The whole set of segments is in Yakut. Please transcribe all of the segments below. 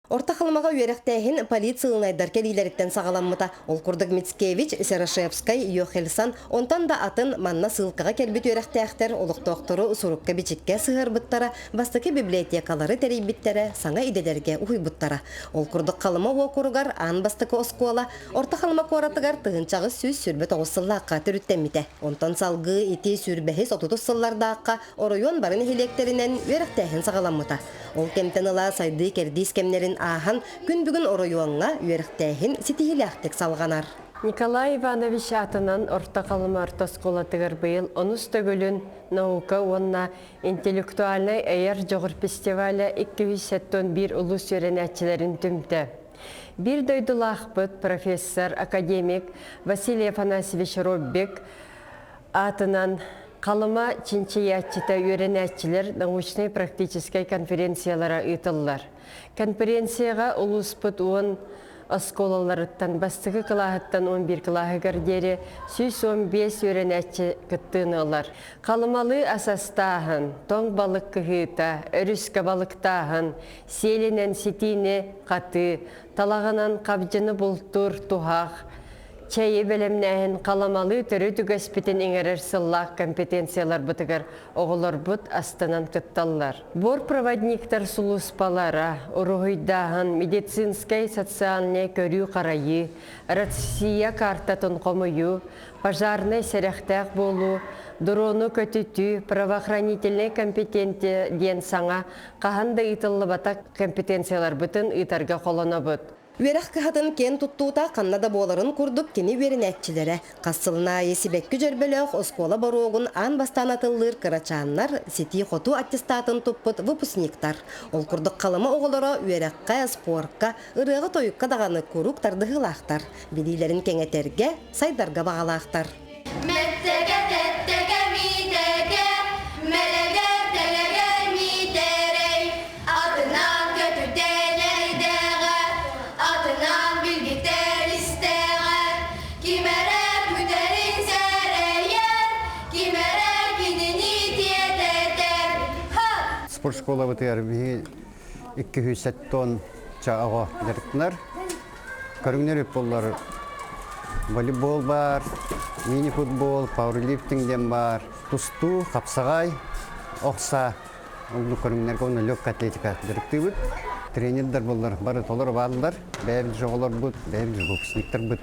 Орто Халымаҕа үөрэхтээһин полициялынайдар кэлиилэриттэн саҕаламмыта. Ол курдук Мицкевич, Серошевскай, Йохельсон, онтон да атын манна сыылкаҕа кэлбит үөрэхтээхтэр олохтоохтору сурукка-бичиккэ сыһыарбыттара, бастакы библиотекалары тэрийбиттэрэ, саҥа идэлэргэ уһуйбуттара. Ол курдук Халыма уокуругар аан бастакы оскуола Орто Халыма куоратыгар 1829 сыллаахха төрүттэммитэ. Онтон салгыы ити сүүрбэһис отутус сыллардаахха оройуон бары нэһилиэктэринэн үөрэхтээһин саҕаламмыта. Ол кэмтэн ыла сайдыы кэрдиис кэмнэрин ааһан, күн бүгүн оройуоҥҥа үөрэхтээһин ситиһиилээхтик салҕанар. Николай Иванович аатынан Орто Халыма орто оскуолатыгар быйыл онус төгүлүн наука уонна интеллектуальнай айар дьоҕур фестиваля 271 улуус үөрэнээччилэрин түмтэ. Биир дойдулаахпыт профессор, академик Василий Афанасьевич Роббек аатынан Халыма чинчийээччитэ үөрэнээччилэр научнай-практическай конференциялара ыытыллар. Конференцияҕа улууспут уон оскуолаларыттан бастакы кылааһыттан 11 кылааһыгар диэри 115 үөрэнээччи кыттыыны ылар. Халымалыы ас астааһын, тоҥ балык кыһыыта, өрүскэ балыктааһын, сиэлинэн ситиини хатыы, талаҕынан хабдьыны бултуур туһах, чэйи бэлэмнээһин халамалыы төрүт үгэспитин иҥэрэр сыллаах компетенцияларбытыгар оҕолорбут астынан кытталлар. Бортпроводниктар сулууспалара, уруһуйдааһын, медицинскэй, социальнай көрүү-харайыы, Россия картатын хомуйуу, пожарнай сэрэхтээх буолуу, дрону көтүтүү, правоохранительнай компетенция диэн саҥа хаһан да ыытыллыбатах компетенцияларбытын ыытарга холонобут. Үөрэх кыһатын киэн туттуута ханна да буоларын курдук кини үөрэнээччилэрэ хас сылын аайы сибэкки дьөрбөлөөх оскуола боруогун аан бастаан атыллыыр кырачааннар ситии-хотуу аттестатын туппут выпускниктар. Ол курдук Халыма оҕолоро үөрэххэ, спорка, ырыаҕа-тойукка даҕаны куруук тардыһыылаахтар, билиилэрин кэҥэтэргэ, сайдарга баҕалаахтар. Мэттэгэ тэттэгэ миитэгэ, мэлэгэр тэлэгэр миитэрэй, атынан көтүтэн эйдээҕэ, атынан билгитэр истээҕэ, ким эрэ күтэрин сэрэйэр, ким эрэ кинини тиэтэтэр. Ха! Спорт школабытыгар биһи 270 ча оҕо дьарыктанар. Көрүҥнэр үп боллар волейбол бар, мини-футбол, пауэрлифтинг диэн бар, тустуу, хапсаҕай, охса оннук көрүҥнэргэ уонна легкая атлетика дьарыктыыбыт. Тренердэр боллар бары толору бааллар. Бэйэбит оҕолорбут, бэйэбит выпускниктарбыт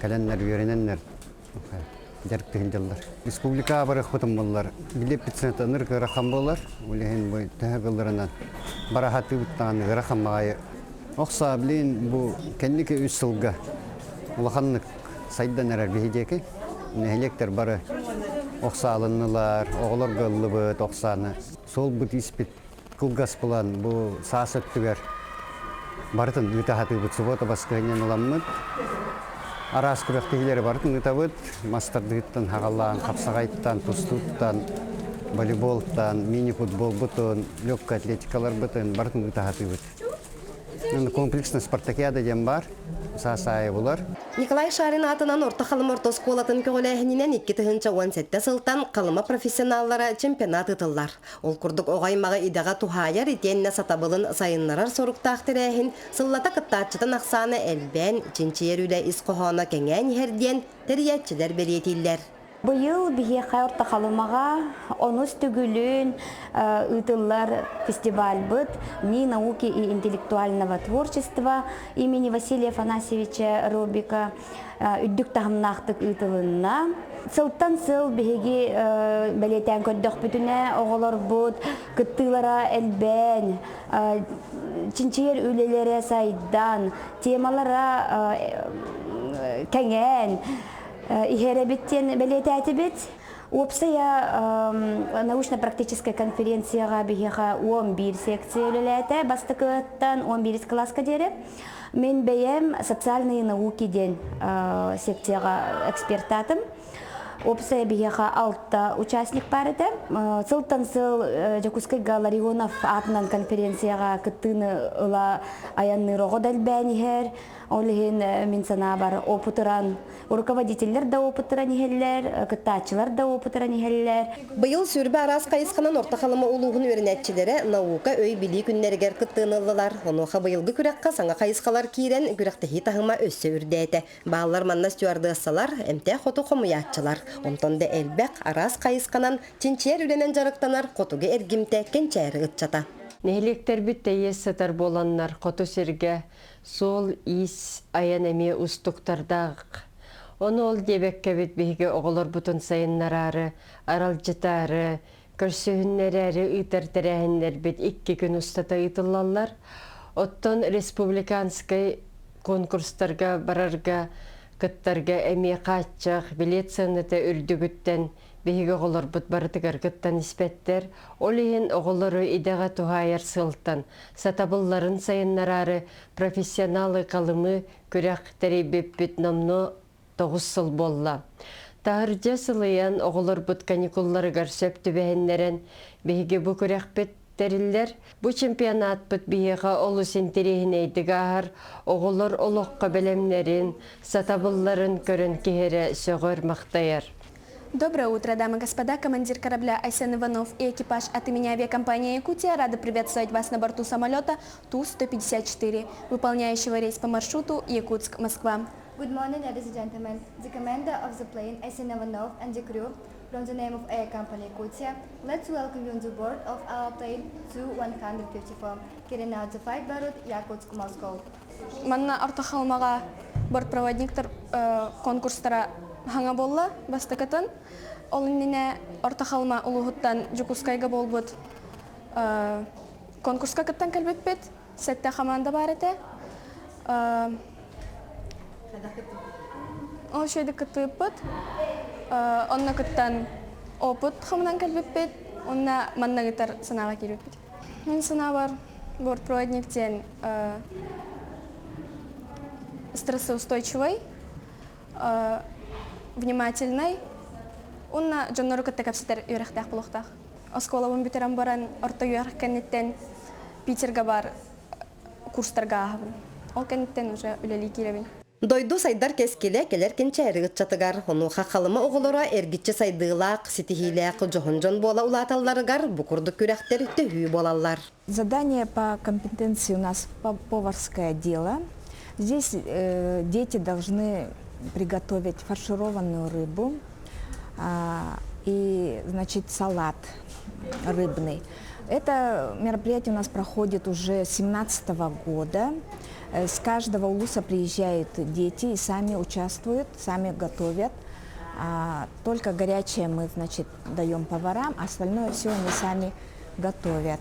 кэлэннэр үөрэнэннэр дьарыктыы сылдьаллар. Республика барыахпытын буллар. Билиэппит ыныр ыарахан буолар. Ол иһин бу төһө кылларынан бараһатыыбыттаҕын ыарахан баҕайы. Охсаа билигин бу кэнники үс сылга улаханнык сайдан эрэр биһи диэки. Нэһилиэктэр бары охсаалыннылар, оҕолорго ыллыбыт охсааны. Суолбут испит кылгас булан бу саас өттүгэр барытын ыыта сатыыбыт субуота баскыһынньан ыламмыт араас күрэхтэһиилэри барытын ыытабыт мастардыыттан хаҕалаан хапсаҕайтан тустууттан волейболтан мини-футболбутун легкая атлетикаларбытын барытын ыыта сатыыбыт комплексный спартакиада диэн баар саас аайы булар Николай Шарин аатынан Орто Халыма орто оскуолатын көҕүлээһининэн 2017 сылтан Халыма профессионаллара чемпионат ыытыллар. Ол курдук оҕо аймаҕы идэҕэ туһаайар итиэннэ сатабылын сайыннарар соруктаах тэрээһин сыллата кыттааччытын ахсаана элбээн, чинчийэр үлэ ис хоһооно кэҥээн иһэр диэн тэрийээччилэр бэлиэтииллэр. Быйыл биһиэхэ Орто Халымаҕа онус төгүлүн ыытыллар фестивальбыт «Дни науки и интеллектуального творчества» имени Василия Афанасьевича Робика үрдүк таһымнаахтык ыытылынна. Сылтан сыл биһиги бэлиэтээн көрдөхпүтүнэ оҕолорбут кыттыылара элбээн, чинчийэр үлэлэрэ сайдан, темалара кэҥээн иһэр эбит диэн бэлиэтээтибит. Уопсайа научно-практическай конференцияҕа биһиэхэ 11 секция үлэлээтэ бастакыттан 11 кылааска диэри. Мин бэйэм социальные науки диэн секцияҕа экспертаатым. Уопсайа биһиэхэ алта участник баар этэ. Сылтан сыл Дьокуускайга Ларионов аатынан конференцияҕа кыттыыны ыла айанныыр оҕо да элбээн иһэр. Ол иһин мин санаабар опытыран, руководителлэр да опытыран иһэллэр, кыттааччылар да опытыран иһэллэр. Быйыл сүүрбэ араас хайысханан Орто Халыма улууһун үөрэнээччилэрэ наука, өй-билии күннэригэр кыттыыны ыллылар. Онуоха быйылгы күрэххэ саҥа хайысхалар киирэн, күрэхтэһии таһыма өссө үрдээтэ. Бааллар манна стюардессалар, эмтээх хоту хомуйааччылар. Онтон да элбэх, араас хайысханан чинчийэр үлэнэн дьарыктанар хотугу эргимтэ кэнчээри ыччата. Нэһилиэктэрбит тэйиэс сытар буоланнар хоту сиргэ суол-иис айан эмиэ уустуктардаах. Ону ол диэбэккэбит биһиги оҕолорбутун сайыннараары, аралдьытаары, көрсүһүннэрээри ыытар тэрээһиннэрбит икки күн устата ыытыллаллар. Оттон республиканскай конкурстарга барарга, кыттарга эмиэ хааччах, билет сыаната үрдүгүттэн биһиги оҕолорбут барытыгар кыттан испэттэр. Ол иһин оҕолору идэҕэ туһаайар сыалтан, сатабылларын сайыннараары профессионалы Колымы күрэх тэрийбиппит номнуо 9 сыл буолла. Таһырдьа сылыйан оҕолорбут каникулларыгар сөп түбэһиннэрэн биһиги бу күрэхпит тэриллэр. Бу чемпионатпыт биһиэхэ олус интэриэһинэйдик ааһар, оҕолор олоххо бэлэмнэрин, сатабылларын көрөн киһи эрэ сөҕөр-махтайар. Доброе утро, дамы и господа. Командир корабля Айсен Иванов и экипаж от имени авиакомпании «Якутия» рады приветствовать вас на борту самолета Ту-154, выполняющего рейс по маршруту Якутск-Москва. Good morning, ladies and gentlemen. The commander of the plane, Aysen Ivanov, and the crew, from the name of Air Company Yakutia, let's welcome you on the board of our plane Tu-154, carrying out the flight by route Yakutsk-Moscow. Манна Орто Халымаҕа бортпроводниктар конкурстара хаҥа буолла бастакытын. Ол иннинэ Орто Халыма улууһуттан Дьокуускайга буолбут конкурска кыттан кэлбиппит. Сэттэ хамаанда баар этэ. Ол үчүгэйдик кыттыбыппыт. Онно кыттан опыт хомунан кэлбиппит. Уонна манна ыытар санааҕа киирбиппит. Мин санаабар, бортпроводник диэн стрессоустойчивый, внимательный уонна дьоннору кытта кэпсэтэр үөрэхтээх буолуохтаах. Оскуолабын бүтэрэн баран орто үөрэх кэнниттэн Питерга бар курстарга ааһабын. Ол кэнниттэн уже үлэлии киирэбин. Дойду сайдар кэскилэ кэлэр кэнчээри ыччатыгар, онуоха Халыма оҕолоро эргиччи сайдыылаах, ситиһиилээх дьоһун дьон буола улааталларыгар бу курдук күрэхтэр төһүү буолаллар. Задание по компетенции у нас поварское дело. Здесь э, дети должны приготовить фаршированную рыбу а, и, значит, салат рыбный. Это мероприятие у нас проходит уже с 2017 года. Э, с каждого улуса приезжают дети и сами участвуют, сами готовят. А, только горячее мы, значит, даем поварам, а остальное все они сами готовят.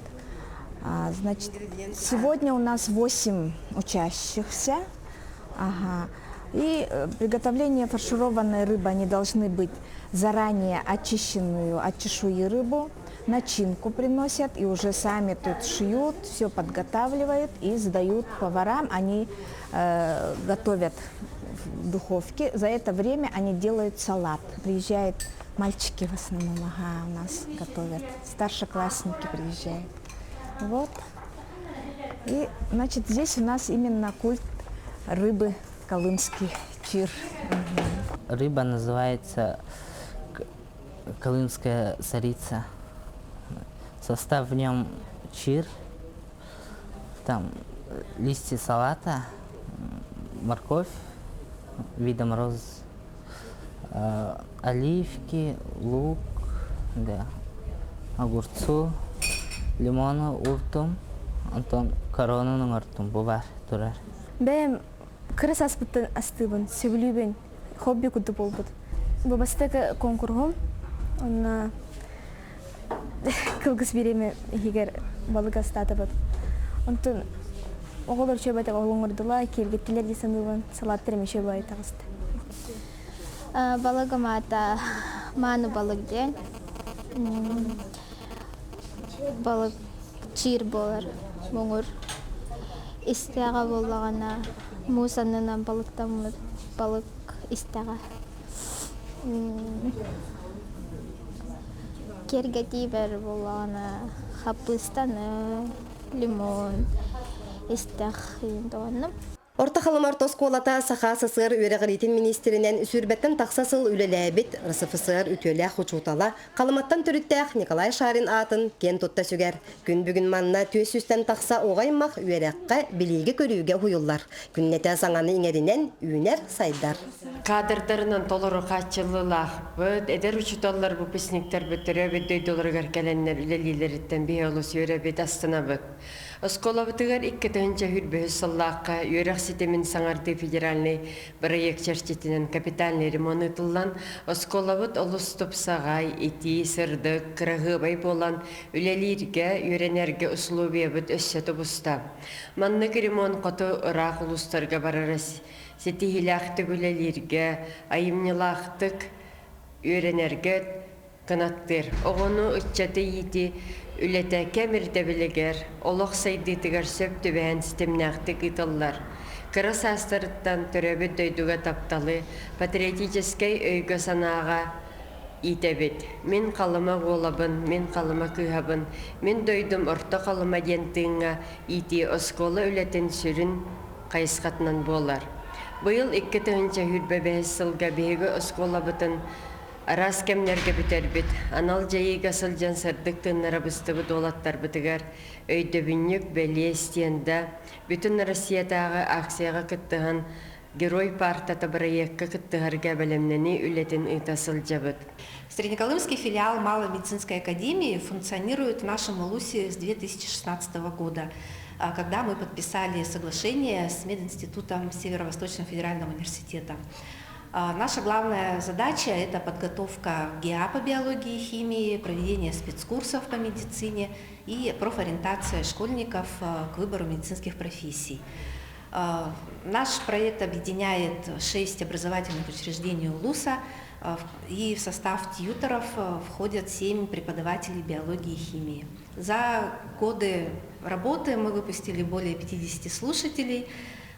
А, значит, сегодня у нас 8 учащихся. Ага. И э, приготовление фаршированной рыбы, они должны быть заранее очищенную от чешуи рыбу, начинку приносят и уже сами тут шьют, все подготавливают и сдают поварам. Они э, готовят в духовке. За это время они делают салат. Приезжают мальчики в основном, ага, у нас готовят. Старшеклассники приезжают. Вот. И, значит, здесь у нас именно культ рыбы колымский чир. Рыба называется колымская царица. Состав в нем чир, там листья салата, морковь видом роз, оливки, лук, да, огурцу, лимону ууртум, онтон коронаны оҥортум, бу баар турар. Бэйэм кыра сааспыттан астыыбын, сөбүлүүбүн, хобби курдук буолбут. Бу бастакы конкурһум, онно кылгас бириэмэ иһигэр балык астаатыбыт. Онтон оҕолор үчүгэйбэтэх оҥордулар, киэргэттилэр дии саныыбын, салааттар эмиэ үчүгэй таҕыста. Балыгым аата мааны балык диэн. Балык чиир буолар, муҥур. Истээҕэ буоллаҕына муус аннынан балыктаммыт балык истэҕэ. Киэргэтиибэр буоллаҕына хаппыыстаны, лимон истэх тоҕоннум. Орто Халыма орто оскуолата Саха СССР үөрэҕириитин миниистиринэн сүүрбэттэн тахса сыл үлэлээбит РСФСР үтүөлээх учуутала, Халыматтан төрүттээх Николай Шарин аатын киэн тутта сүгэр. Күн бүгүн манна түөс сүүстэн тахса оҕо аймах үөрэххэ, билиигэ-көрүүгэ уһуйуллар. Күннэтэ саҥаны иҥэринэн үүнэр-сайдар. Кадрдарынан толору хааччыллыылаахпыт. Эдэр учууталлар, выпускниктарбыт төрөөбүт дойдуларыгар кэлэннэр үлэлииллэриттэн биһи олус үөрэбит, астынабыт. Оскуолабытыгар 2023 сыллаахха үөрэх ситимин саҥардыы федеральнай бырайыак чэрчитинэн капитальный ремонт ыытыллан, оскуолабыт олус тупсаҕай, итии, сырдык, кыраһыабай буолан үлэлииргэ, үөрэнэргэ усулуобуйабыт өссө тубуста. Маннык ремонт хоту ыраах улуустарга барара ситиһиилээхтик үлэлииргэ, айымньылаахтык үөрэнэргэ кынаттыыр. Оҕону, ыччаты иитии үлэтэ кэм ирдэбилигэр, олох сайдыытыгар сөп түбэһэн ситимнээхтик ыытыллар. Кыра саастарыттан төрөөбүт дойдуга тапталы, патриотическай өйгө-санааҕа иитэбит. Мин Халыма уолабын, мин Халыма кыыһабын, мин дойдум Орто Халыма диэн тыыҥҥа иитии оскуола үлэтин сүрүн хайысхатынан буолар. Быйыл 2025 сылга биһиги оскуолабытын араас кэмнэргэ бүтэрбит, анал дьайыыга сылдьан сырдык тыыннара быстыбыт уолаттарбытыгар өйдөбүнньүк бэлиэ стенда Бүтүн Россиятааҕы акцияҕа кыттыһан Герой паартата бырайыакка кыттыһарга бэлэмнэнии үлэтин ыыта сылдьабыт. Среднеколымский филиал Малой медицинской академии функционирует в нашем УЛУСе с 2016 года, когда мы подписали соглашение с Мединститутом Северо-Восточного федерального университета. Наша главная задача – это подготовка ГИА по биологии и химии, проведение спецкурсов по медицине и профориентация школьников к выбору медицинских профессий. Наш проект объединяет шесть образовательных учреждений УЛУСа, и в состав тьюторов входят семь преподавателей биологии и химии. За годы работы мы выпустили более 50 слушателей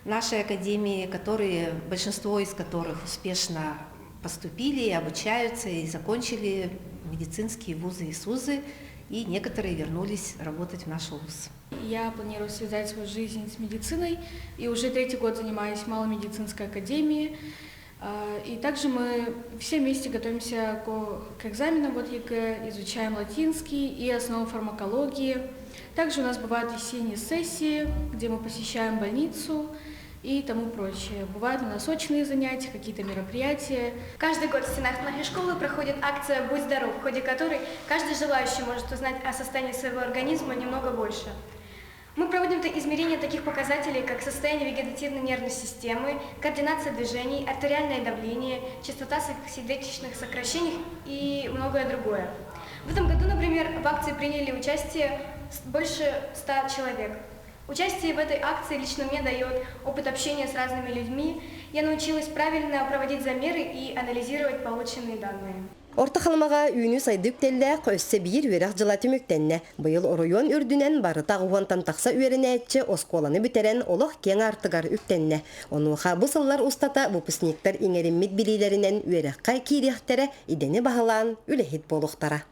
нашей академии, которые, большинство из которых успешно поступили и обучаются, и закончили медицинские вузы и СУЗы, и некоторые вернулись работать в наш ВУЗ. Я планирую связать свою жизнь с медициной и уже третий год занимаюсь в Малой медицинской академии. И также мы все вместе готовимся к экзаменам вот ЕГЭ, изучаем латинский и основы фармакологии. Также у нас бывают весенние сессии, где мы посещаем больницу и тому прочее. Бывают у нас очные занятия, какие-то мероприятия. Каждый год в стенах нашей школы проходит акция «Будь здоров», в ходе которой каждый желающий может узнать о состоянии своего организма немного больше. Мы проводим измерения таких показателей, как состояние вегетативной нервной системы, координация движений, артериальное давление, частота сердечных сокращений и многое другое. В этом году, например, в акции приняли участие больше 100 человек. Участие в этой акции лично мне дает опыт общения с разными людьми. Я научилась правильно проводить замеры и анализировать полученные данные. Орто Халымаҕа үүнүү-сайдыы үктэллээх өссө биир үөрэх дьыла түмүктэннэ. Быйыл оройуон үрдүнэн барыта аҕыс тахса үөрэнээччи оскуоланы бүтэрэн олох киэҥ аартыгар үктэннэ. Онуоха бу сыллар устата выпускниктар иҥэриммит билиилэринэн үөрэххэ киириэхтэрэ, идэни баһылаан үлэһит буолуохтара.